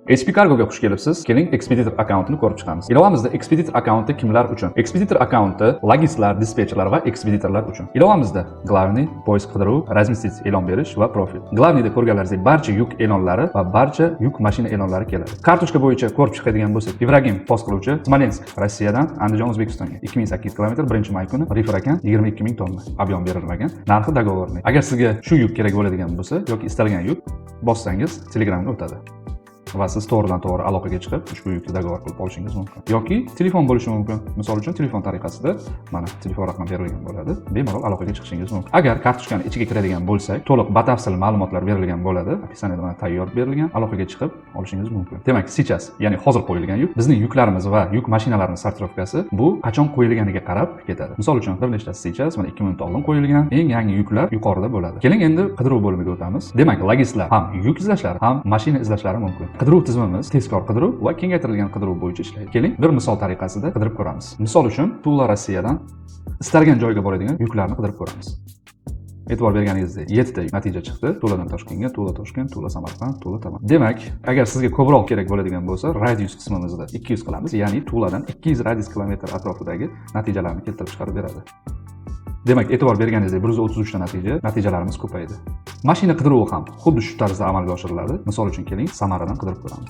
HP Cargo'ga xush kelibsiz. Keling, ekspeditor akkauntini ko'rib chiqamiz. Ilovamizda ekspeditor akkaunti kimlar uchun? Ekspeditor akkaunti logistlar, dispetcherlar va ekspeditorlar uchun. Ilovamizda главный, поиск, qidiruv, разместить e'lon berish va profil. Главный da ko'rganlaringizdek, barcha yuk e'lonlari va barcha yuk mashina e'lonlari keladi. Kartochka bo'yicha ko'rib chiqadigan bo'lsak, Ibragim post qiluvchi Smolensk, Rossiyadan Andijon, O'zbekistonga 2800 km, 1-may kuni, reefer ekan, 22 ming tonna. Объем berilmagan. Narxi договорный. Agar sizga shu yuk kerak bo'ladigan bo'lsa yoki istalgan yuk, bossangiz, Telegramga o'tadi va siz to'g'ridan to'g'ri aloqaga chiqib, ushbu yukni договор qilib olishingiz mumkin yoki telefon bo'lishi mumkin. Misol uchun, telefon tariqasida, mana, telefon raqami berilgan bo'ladi, bemalol aloqaga chiqishingiz mumkin. Agar kartochkani ichiga kiradigan bo'lsak, to'liq batafsil ma'lumotlar berilgan bo'ladi. Описание da mana tayyor berilgan, aloqaga chiqib olishingiz mumkin. Demak, сейчас, ya'ni hozir qo'yilgan yuk. Bizning yuklarimiz va yuk mashinalarimiz сортировка si bu qachon qo'yilganiga qarab ketadi. Misol uchun, bir nechtasi сейчас, mana, 2 minut oldin qo'yilgan. Eng yangi yuklar yuqorida bo'ladi. Keling, endi qidiruv bo'limiga o'tamiz. Demak, logistlar ham yuk izlashlari, ham mashina izlashlari mumkin. Qidiruv tizimimiz tezkor qidiruv va kengaytirilgan qidiruv bo'yicha ishlaydi. Keling, bir misol tariqasida qidirib ko'ramiz. Misol uchun, Tula, Rossiyadan istalgan joyga boradigan yuklarni qidirib ko'ramiz. E'tibor berganingizdek, yettita natija chiqdi: Tuladan Toshkentga, Tula Toshkent, Tula Samarqand, Tula Taman. Demak, agar sizga ko'proq kerak bo'ladigan bo'lsa, radius qismimizda 200 qilamiz, ya'ni Tuladan 200 radius kilometr atrofidagi natijalarni keltirib chiqarib beradi. Demak, e'tibor berganingizdek, 133 ta natija, natijalarimiz ko'paydi. Mashina qidiruvi ham xuddi shu tarzda amalga oshiriladi. Misol uchun, keling, Samaradan qidirib ko'ramiz.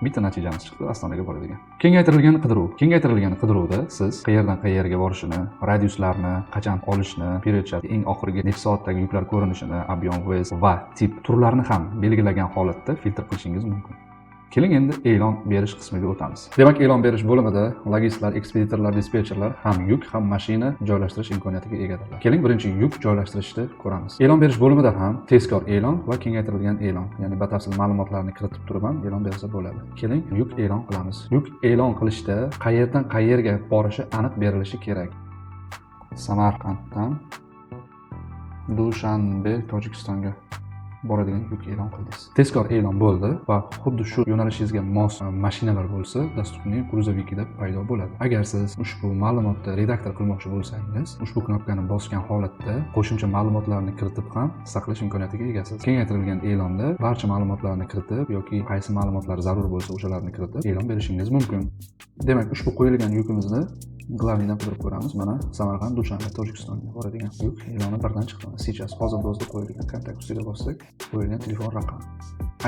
Bitta natijamiz chiqdi, Ostonaga boradigan. Kengaytirilgan qidiruv. Kengaytirilgan qidiruvda siz qayerdan qayerga borishini, radiuslarni, qachon olishni, период, eng oxirgi necha soatdagi yuklar ko'rinishini, объем, вес va tip, turlarni ham belgilagan holatda filtr qilishingiz mumkin. Keling, endi e'lon berish qismiga o'tamiz. Demak, e'lon berish bo'limida logistlar, ekspeditorlar, dispetcherlar ham yuk, ham mashina joylashtirish imkoniyatiga egadirlar. Keling, birinchi yuk joylashtirishni ko'ramiz. E'lon berish bo'limida ham tezkor e'lon va kengaytirilgan e'lon, ya'ni batafsil ma'lumotlarni kiritib turib ham e'lon bersa bo'ladi. Keling, yuk e'lon qilamiz. Yuk e'lon qilishda qayerdan qayerga borishi aniq berilishi kerak. Samarqanddan Dushanbe, Tojikistonga boradigan yuk e'lon qildingiz. Tezkor e'lon bo'ldi va xuddi shu yo'nalishingizga mos mashinalar bo'lsa, доступный грузовики deb paydo bo'ladi. Agar siz ushbu ma'lumotni redaktor qilmoqchi bo'lsangiz, ushbu knopkani bosgan holatda qo'shimcha ma'lumotlarni kiritib ham saqlash imkoniyatiga egasiz. Kengaytirilgan e'londa barcha ma'lumotlarni kiritib yoki qaysi ma'lumotlar zarur bo'lsa, o'shalarni kiritib e'lon berishingiz mumkin. Demak, ushbu qo'yilgan yukimizni главный dan qidirib ko'ramiz. Mana, Samarqand Dushanbe, Tojikistonga boradigan yuk e'loni birdan chiqdi. Сейчас, hozirda o'zida qo'yilgan. Kontakt ustiga bossak, qo'yilgan telefon raqami.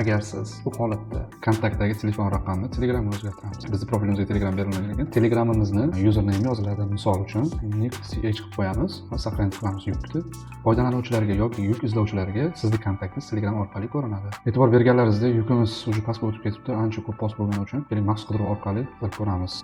Agar siz bu holatda kontaktdagi telefon raqamini Telegramga o'zgartiramiz. Bizni profilimizga Telegram berilmagan ekan. Telegramimizni username yoziladi. Misol uchun, nick ch qilib qo'yamiz va сохранить qilamiz yukni. Foydalanuvchilarga yoki yuk izlovchilarga sizni kontaktingiz Telegram orqali ko'rinadi. E'tibor berganlaringizdek, yukimiz уже pastga o'tib ketibdi. Ancha ko'p post bo'lgani uchun, keling, maxsus qidiruv orqali qidirib ko'ramiz.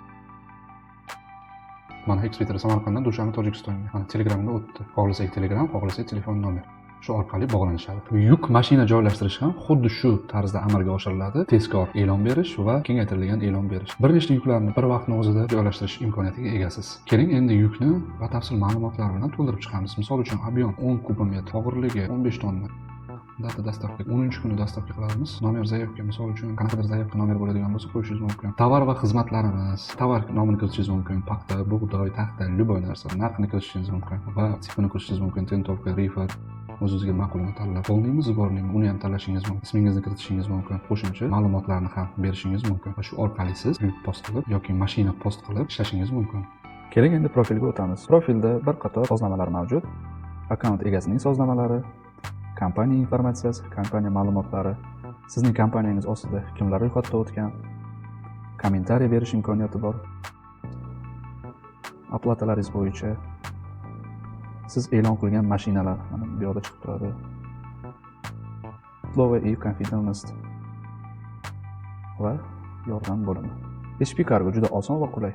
Mana, ekspeditor Samarqanddan Dushanbe, Tojikistonga. Mana, Telegramga o'tdi. Xohlasak Telegram, xohlasak telefon nomer. Shu orqali bog'lanishadi. Yuk mashina joylashtirish ham xuddi shu tarzda amalga oshiriladi. Tezkor e'lon berish va kengaytirilgan e'lon berish. Bir nechta yuklarni bir vaqtni o'zida joylashtirish imkoniyatiga egasiz. Keling, endi yukni batafsil ma'lumotlar bilan to'ldirib chiqamiz. Misol uchun, объем 10 kubometr, og'irligi 15 tonna. Дата доставки 10 kuni доставка qilamiz. Номер заявка, misol uchun, qanaqadir заявка nomer bo'ladigan bo'lsa, qo'yishingiz mumkin. Tovar va xizmatlarimiz, tovar nomini kiritishingiz mumkin. Paxta, bug'doy, taxta, любой narsa. Narxini kiritishingiz mumkin va tipini kiritishingiz mumkin. Тентовка, reefer, o'zingizga ma'qulini tanlab, полный mi, сборный mi, uni ham tanlashingiz mumkin. Ismingizni kiritishingiz mumkin. Qo'shimcha ma'lumotlarni ham berishingiz mumkin va shu orqali siz yuk post qilib yoki mashina post qilib ishlashingiz mumkin. Keling, endi profilga o'tamiz. Profilda bir qator sozlamalar mavjud. Akkaunt egasining sozlamalari, kompaniya informatsiyasi, kompaniya ma'lumotlari, sizning kompaniyangiz ostida kimlar ro'yxatda o'tgan, kommentariy berish imkoniyati bor. Оплата laringiz bo'yicha siz e'lon qilgan mashinalar mana bu yoqda chiqib turadi. Слово и конфиденциальность va yordam bo'limi. HP Cargo juda oson va qulay.